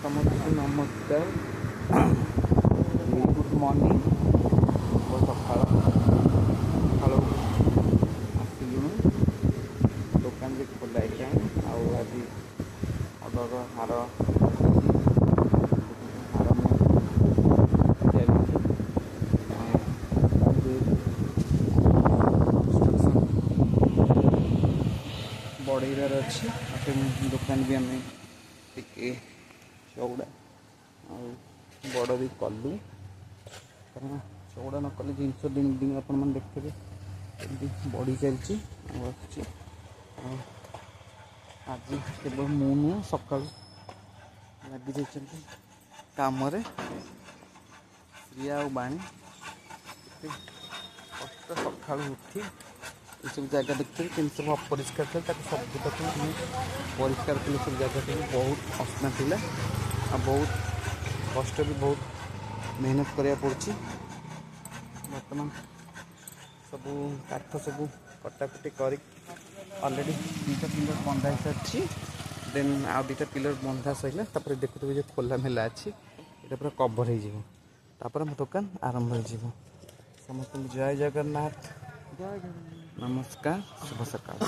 ସମସ୍ତଙ୍କୁ ନମସ୍କାର, very good morning. ଶୁଭ ସକାଳ। ସକାଳୁ ଆସିଲୁଣୁ, ଦୋକାନ ବି ଖୋଲା ହେଇଗଲାଣି। ଆଉ ଆଜି ଅର୍ଡ଼ର ହାର ଆସିଛି, ହାର ମୁଁ ଚାଲିଛି। ଆଉ କନଷ୍ଟ୍ରକ୍ସନ୍ ବଢ଼େଇବାର ଅଛି। ଆଉ ଦୋକାନ ବି ଆମେ ଟିକେ ଚଉଡ଼ା ଆଉ ବଡ଼ ବି କଲୁ, କାରଣ ଚଉଡ଼ା ନ କଲେ ଜିନିଷ ଦିନକୁ ଦିନ ଆପଣମାନେ ଦେଖିଥିବେ ଏମିତି ବଢ଼ି ଚାଲିଛି ଆଉ ଆସୁଛି। ଆଉ ଆଜି କେବଳ ମୁଁ ନୁହଁ, ସକାଳୁ ଲାଗିଯାଇଛନ୍ତି କାମରେ ଶ୍ରିୟା ଆଉ ବାଣୀ। କେତେ କଷ୍ଟ ସକାଳୁ ଉଠି ଏସବୁ ଜାଗା ଦେଖିଥିବେ କେମିତି ସବୁ ଅପରିଷ୍କାର ଥିଲା, ତାକୁ ସବୁ ତାକୁ ଆମେ ପରିଷ୍କାର କଲୁ। ସବୁ ଜାଗା ସବୁ ବହୁତ ଅସନା ଥିଲା ଆଉ ବହୁତ କଷ୍ଟ ବି, ବହୁତ ମେହନତ କରିବାକୁ ପଡ଼ୁଛି। ବର୍ତ୍ତମାନ ସବୁ କାଠ ସବୁ କଟାକଟି କରିକି ଅଲରେଡ଼ି 2ଟା ପିଲର ବନ୍ଧା ହେଇସାରିଛି। ଦେନ୍ ଆଉ 2ଟା ପିଲର ବନ୍ଧା ସରିଲା, ତାପରେ ଦେଖୁଥିବେ ଯେ ଖୋଲା ମେଲା ଅଛି, ଏଇଟା ପୁରା କଭର୍ ହେଇଯିବ, ତାପରେ ମୋ ଦୋକାନ ଆରମ୍ଭ ହେଇଯିବ। ସମସ୍ତଙ୍କୁ ଜୟ ଜଗନ୍ନାଥ, ନମସ୍କାର, ଶୁଭ ସକାଳ।